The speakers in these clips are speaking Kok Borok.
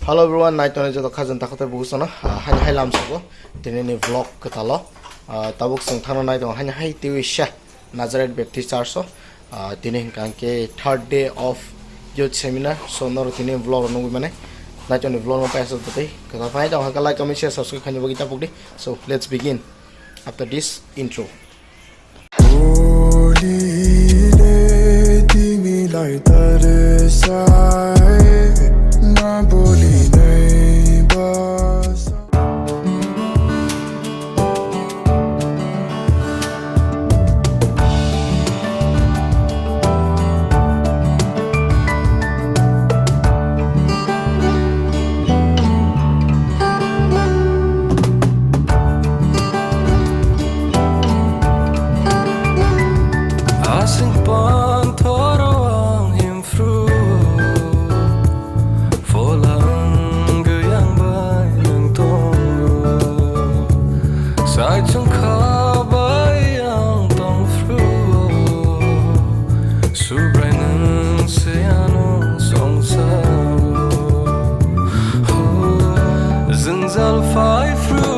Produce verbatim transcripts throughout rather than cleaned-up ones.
Hello everyone, naitongnai joto khajang takhuk tei bukhuk sano, ah, haini hai lamsogo, tini ni vlog kwtalo, ah, tabuk chwng thangna naitongo haini hai twi sha Nazareth Baptist Church o, ah, tini hwnkha khe third day of youth seminar, so norok tini vlog rok nugwi mane, naitongnai vlog no paisa tei kwtal phai tong hakha like, comment, share, subscribe khaina bagwi tapukdi, so let's begin after this intro. Bolile timilaitare sai, nabolinai basa. Aswk panthoro ang himphru, phola wngwi ang bai nwng tongo. Saichung kha bai ang tongphru, Subrai nwng se ano songsaro. Jwngjal phai phru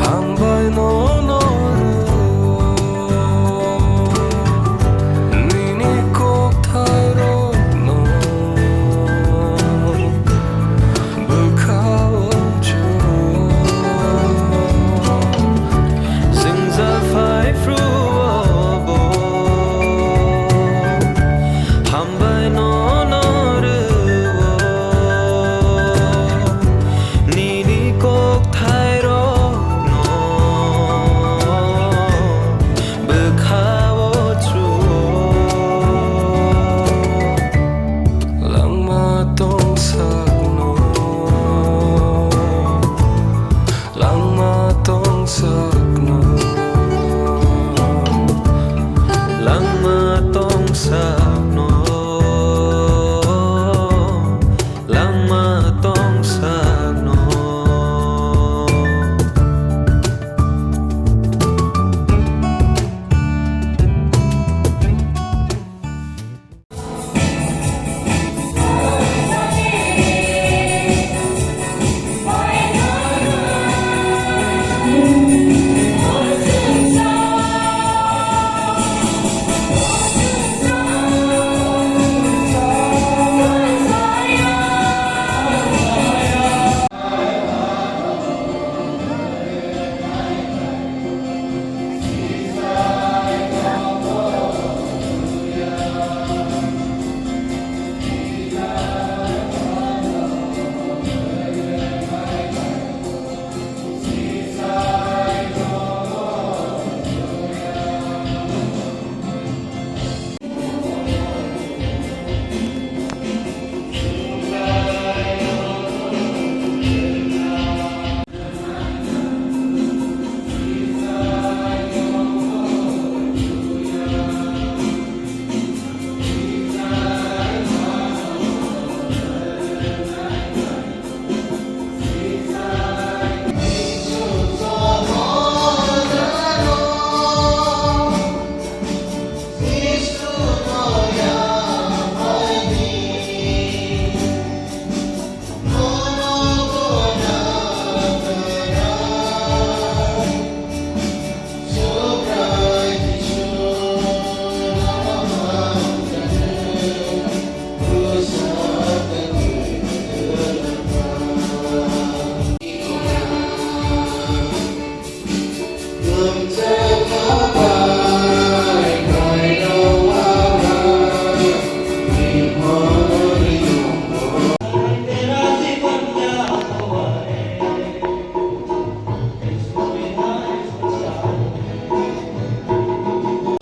hambai no no rw. Nini kokthai rok no bwkha o chwng. Jwngjal phai phru o bo hambai no no rw o. Nini kokthai rok no bwkha o chwng. Langma tongsak no, langma tongsak no, langma tongsak no, langma tongsak no.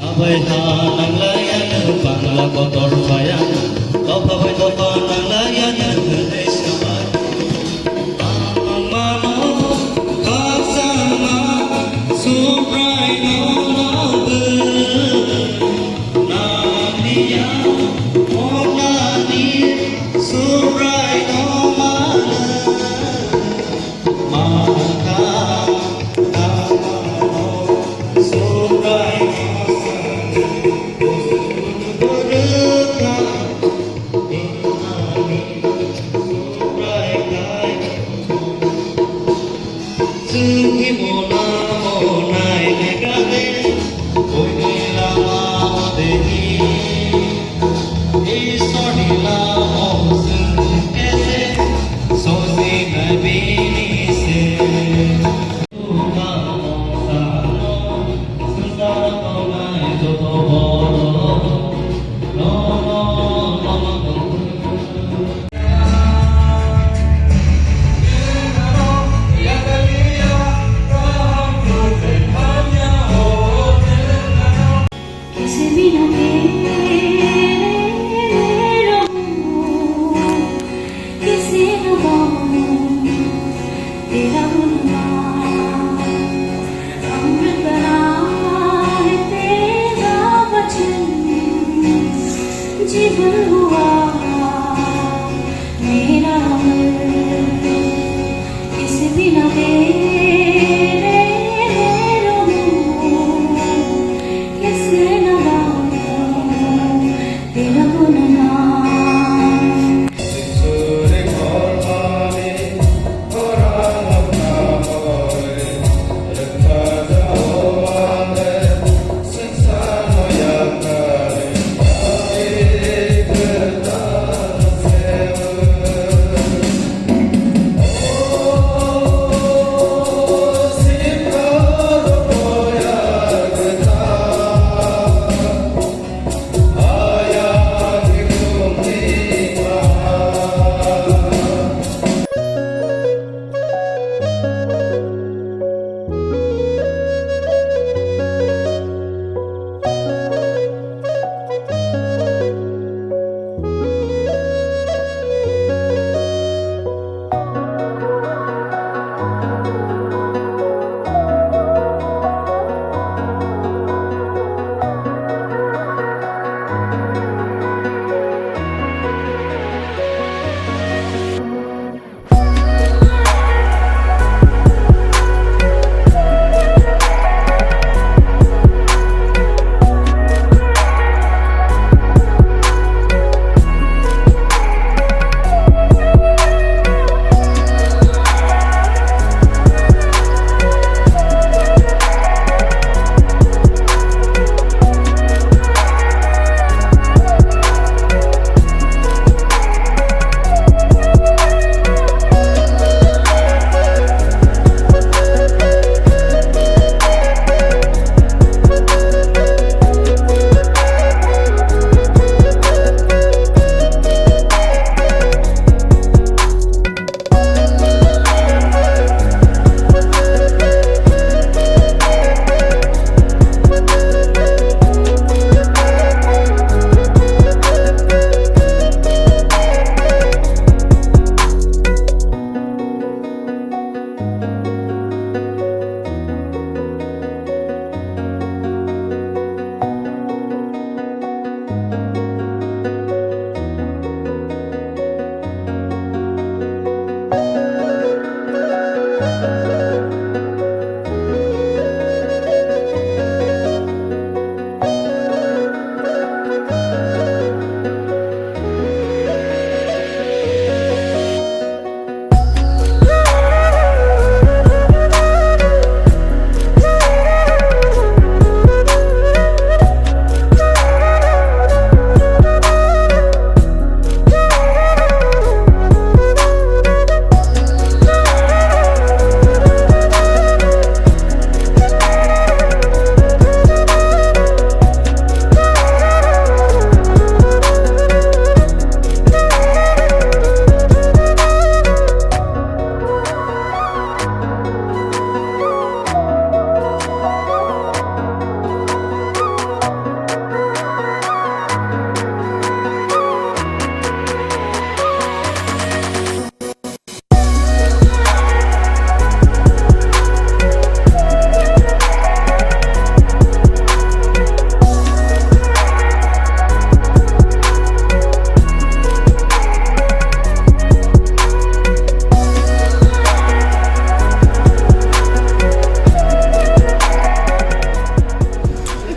Abai ha nanglaiya nw bangla kotor paya, tokha bai tokha nanglaiya nw hwnwi swmai. Ang mano khakchangma Subrai no nangwi, nangya monani Subrai no mano. जीवन हुआ मेरा अमर, किस बिना तेरे रहूं, कैसे न गाऊं तेरा गुणगान।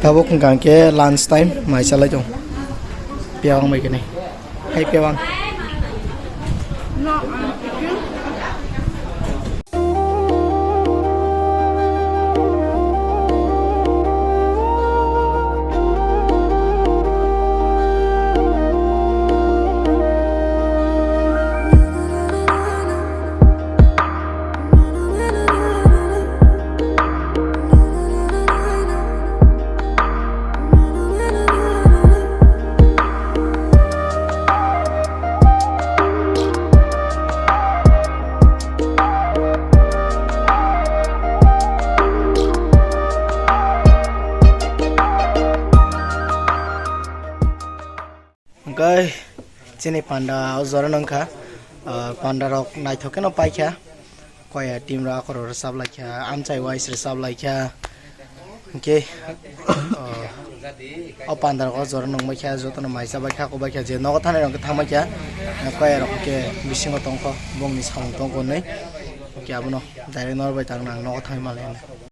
Tabuk hwnkha khe lunch time, mai chalai tong. Piyawang bai khe nai. Hai piyawang. Chini panda o jora nungkha, ah, panda rok naithok kheno paikha. Koya team rok akhoro rwchap laikha, amchai wise rwchap laikha. Hwnkhe, ah, o panda rok o jora nungbaikha, jotono maisa baikha, kobaikha, je nogo thanai rok thangbaikha. Koya rok hwnkhe bisingo tongkho, bongni samung tongkho hwnwi. Hwnkhe abono direct norok bai tang nang nogo thangwi manlai.